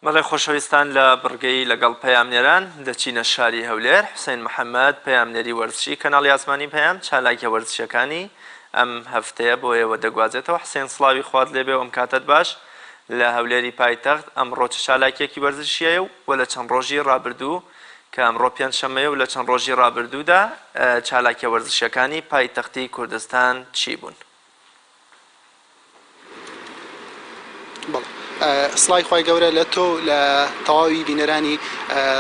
بەڵێ خۆشەویستان لە بڕگەی لەگەڵ پەیامنێران دەچینە شاری هەولێر، حوسێن محەمەد پەیامنێری وەرزشی کەناڵی ئاسمانی پەیام چالاکیە وەرزشیەکانی ئەم هەفتەیە بۆ ئێوە دەگوازێتەوە. حسێن سڵاوی خوات لێبێ و ئەم کاتەت باش. لە هەولێری پایتەخت ئەمڕۆ چ چالاکیەکی وەرزشی هەیە و لە چەند ڕۆژی ڕابردوو کە ئەمڕۆ پێنجشەممەیە و لە چەند ڕۆژی ڕابردوودا چالاکیە وەرزشیەکانی پایتەختی کوردستان چی بوون؟ بەڵێ سڵاوی خوای گەورە لە تۆ و لە تەواوی بینەرانی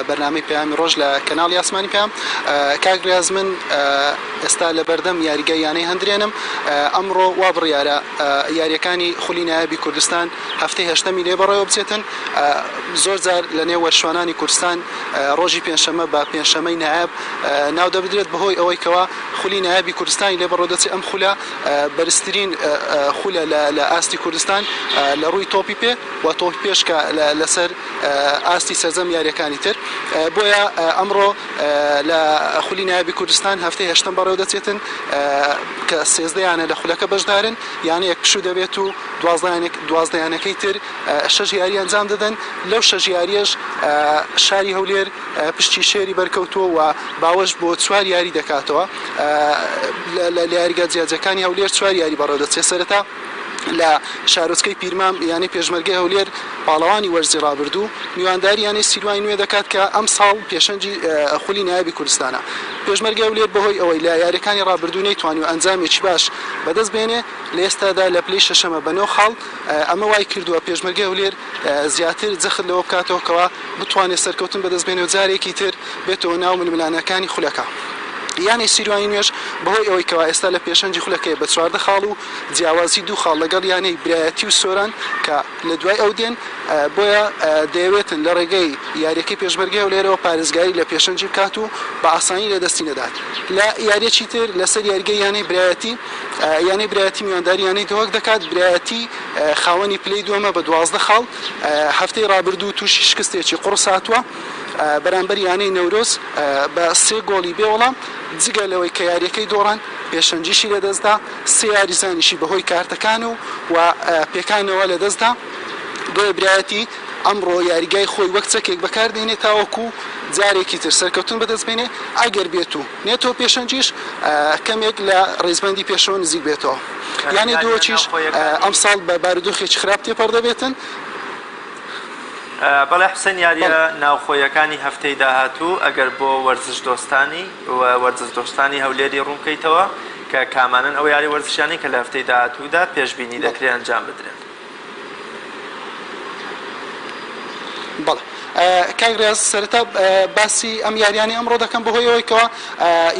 بەرنامەی پەیامی ڕۆژ لە کەناڵی ئاسمانی پەیام. کاک ڕیاز من ئێستا لە بەردەم یاریگای یانەی هەندرێنم. ئەمڕۆ وا بڕیارە یاریەکانی خولی نایابی کوردستان هەفتەی هەشتەمی لێ بەڕێوە بچێتن. زۆر جار لە نێو وەرزشوانانی کوردستان ڕۆژی پێنجشەممە بە پێنجشەممەی نایاب ناو دەبدرێت بەهۆی ئەوەی کەوا خولی نایابی کوردستانی لێ بەڕێوە دەچێت. ئەم خولە بەرزترین خولە لە ئاستی کوردستان لە ڕووی تۆپی پێ و تۆپی پێش کە لەسەر ئاستی سەرجەم یاریەکانی تر. بۆیە ئەمڕۆ لە خولی نایابی کوردستان هەفتەی هەشتەم بەڕێوە دەچێتن کە 13 یانە لە خولەکە بەشدارن، یانەیەک پشوو دەبێت و 12 یانەکەی تر شەش یاری ئەنجام دەدەن. لەو شەش یاریەش شاری هەولێر پشتی شێری بەرکەوتووە و باوەش بۆ چوار یاری دەکاتەوە. لە یاریگا جیاجیاکانی هەولێر چوار یاری بەڕێوەدەچێت. سەرەتا لە شارۆچکەی پیرمام یانەی پێشمەرگەی هەولێر پاڵەوانی وەرزی رابردوو میوانداری یانەی سیروانی نوێ دەکات کە ئەمساڵ پێشەنگی خولی نایابی کوردستانە. پێشمەرگەی هەولێر بەهۆی ئەوەی لە یارییەکانی رابردوو نەیتوانیوە ئەنجامێکی باش بەدەست بێنێ لە ئێستادا لە پلەی شەشەمە بە نۆ خاڵ، ئەمە وایکردووە پێشمەرگەی هەولێر زیاتر جەخت لەوە بکاتەوە کەوا بتوانێت سەرکەوتن بەدەست بێنێ و جارێکی تر بێتەوە ناو ململانێکانی خولەکە. یانەی سیروانی نوێش بەهۆی ئەوەی کەوا ئێستا لە پێشەنگی خولەکەیە بە 14 خاڵ و جیاوازی دوو خاڵ لەگەڵ یانەی برایەتی و سۆران کە لە دوای ئەو دێن بۆیە دەیەوێتن لە ڕێگەی یاریەکەی پێشمەرگەی هەولێرەوە پارێزگاری لە پێشەنگی بکات و بە ئاسانی لە دەستی نەدات. لە یاریەکی تر لەسەر یاریگەی یانەی برایەتی یانەی برایەتی میوانداری یانەی دهۆک دەکات، برایەتی خاوەنی پلەی دووەمە بە 12 خاڵ، هەفتەی رابردوو تووشی شکستێکی قوڕس هاتووە بەرامبەر یانەی نەورۆز بە سێ گۆڵی بێ وەڵام، جگە لەوەی کە یارییەکەی دۆڕان پێشەنگیشی لەدەستدا، سێ یاریزانیشی بەهۆی کارتەکان و و پێکانەوە لەدەستدا، بۆیە برایەتی ئەمڕۆ یاریگای خۆی وەک چەکێک بەکاردێنێت تاوەکو جارێکی تر سەرکەوتن بەدەستبێنێ ئەگەر بێت و نێتەوە پێشەنگیش کەمێک لە ڕیزبەندی پێشەوە نزیک بێتەوە. یانەی یارییە دهۆکیش ناوخۆیەکانی. ئەمساڵ بە بارودۆخێکی خراپ تێپەڕ دەبێتن. بەڵێ حوسێن یارییە بەڵێ. ناوخۆیەکانی هەفتەی داهاتوو ئەگەر بۆ وەرزشدۆستانی و وەرزشدۆستانی هەولێری ڕوون بکەیتەوە کە کامانەن ئەو یاری وەرزشیانەی کە لە هەفتەی داهاتوودا پێشبینی بەڵێ. دەکرێ ئەنجام بدرێن؟ بەڵێ کاک ڕیاز سەرەتا باسی ئەم یاریانەی ئەمڕۆ دەکەم بەهۆی ئەوەی کەوا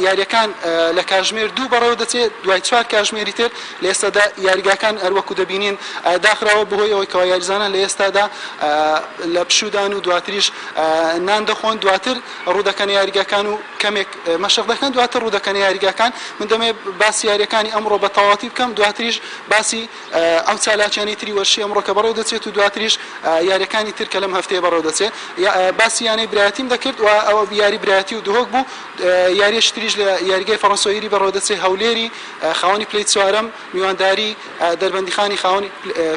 یاریەکان لە کاژمێر دوو بەڕێوە دەچێت دوای چوار کاژمێری تر لە ئێستادا یاریگاکان هەروەکو دەبینین داخراوە بەهۆی ئەوەی کەوا یاریزانان لە ئێستادا لە پشوودان و دواتریش نان دەخۆن دواتر ڕوودەکەنە یاریگاکان و کەمێک مەشق دەکەن دواتر ڕوودەکەنە یاریگاکان من دەمەوێت باسی یاریەکانی ئەمڕۆ بە تەواوەتی بکەم دواتریش باسی ئەو چالاکیانەی تری وەرشی ئەمڕۆ کە بەڕێوە دەچێت و دواتریش یاریەکانی تر کە لەم هەفتەیە بەڕێوە دەچێت. باسی یانەی برایەتیم دەکرد و ئەوە یاری برایەتی و دهۆک بوو. یاریەکی تریش لە یاریگای فەڕەنسۆیری بەڕێوە دەچێت. هەولێری خاوەنی پلەی چوارەم میوانداری دەربەندیخانی خاوەنی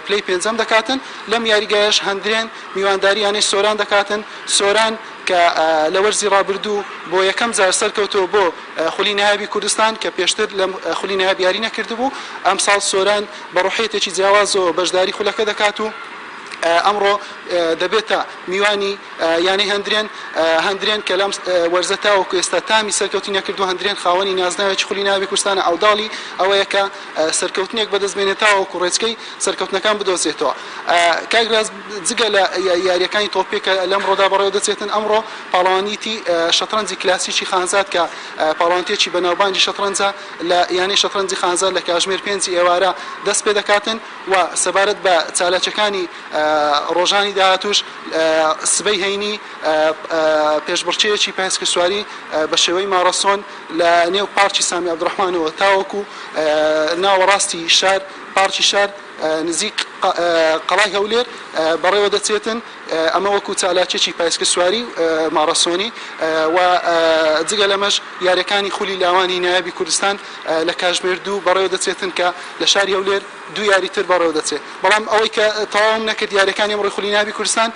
پلەی پێنجەم دەکاتن. لەم یاریگایەش هەندرێن میوانداری یانەی سۆران دەکاتن. سۆران کە لە وەرزی ڕابردوو بۆ یەکەم جار سەرکەوتووە بۆ خولی نایابی کوردستان کە پێشتر لەم خولی نایاب یاری نەکردبوو، ئەمساڵ سۆران بە ڕۆحیەتێکی جیاوازەوە بەشداری خولەکە دەکات و ئەمڕۆ دەبێتە میوانی یانەی هەندرێن، هەندرێن کە لەم وەرزە تاوەکو ئێستا تامی سەرکەوتنی نەکردووە، هەندرێن خاوەنی نازناوێکی خولی نایابی کوردستانە، عەوداڵی ئەوەیە کە سەرکەوتنێک بەدەست بێنێت تاوەکو ڕێچکەی سەرکەوتنەکان بدۆزێتەوە. کاک ڕیاز جگە لە یارییەکانی تۆپی پێ کە لەمڕۆدا بەڕێوە دەچێتن، ئەمڕۆ پاڵەوانیتی شەتڕەنجی کلاسیکی خانزاد کە پاڵەوانتیەکی بەناوبانگی شەتڕەنجە لە یانەی شەتڕەنجی خانزاد لە کاژمێر پێنجی ئێوارە دەست پێدەکاتن و سەبارەت بە چالاکیەکانی ڕۆژانی داهاتووش سبەی هەینی پێشبڕکێیەکی پایسکلسواری بە شێوەی ماڕەسۆن لە نێو پارکی سامی عەبدولڕەحمانەوە تاوەکو ناوەڕاستی شار پارکی شار نزیک قەڵای هەولێر بەڕێوە دەچێتن. ئەمە وەکو چالاکیەکی پایسکلسواری و ماڕاسۆنی و جگە لەمەش یاریەکانی خولی لاوانی نایابی کوردستان لە کاژمێر دوو بەڕێوە دەچێتن کە لە شاری هەولێر دوو یاری تر بەڕێوە دەچێت بەڵام ئەوەی کە تەواوم نەکرد یاریەکانی ئەمڕۆی خولی نایابی کوردستان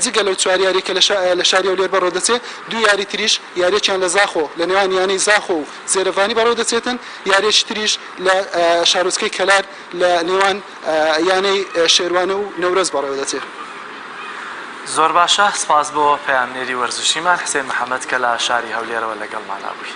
جگە لەو چوار یاریە کە لە شاری هەولێر بەڕێوە دەچێت دوو یاری تریش یاریەکیان لە زاخۆ لە نێوان یانەی زاخۆ و زێرەڤانی بەڕێوە دەچێتن یاریەکی تریش لە شارۆچکەی کەلار لە نێوان یانەی شێروانە و نەورەز بەڕێوە دەچێت. زۆر باشە سپاس بۆ پەیامنێری وەرزشیمان حسێن محەمەد کە لە شاری هەولێرەوە لەگەڵمانا بووی.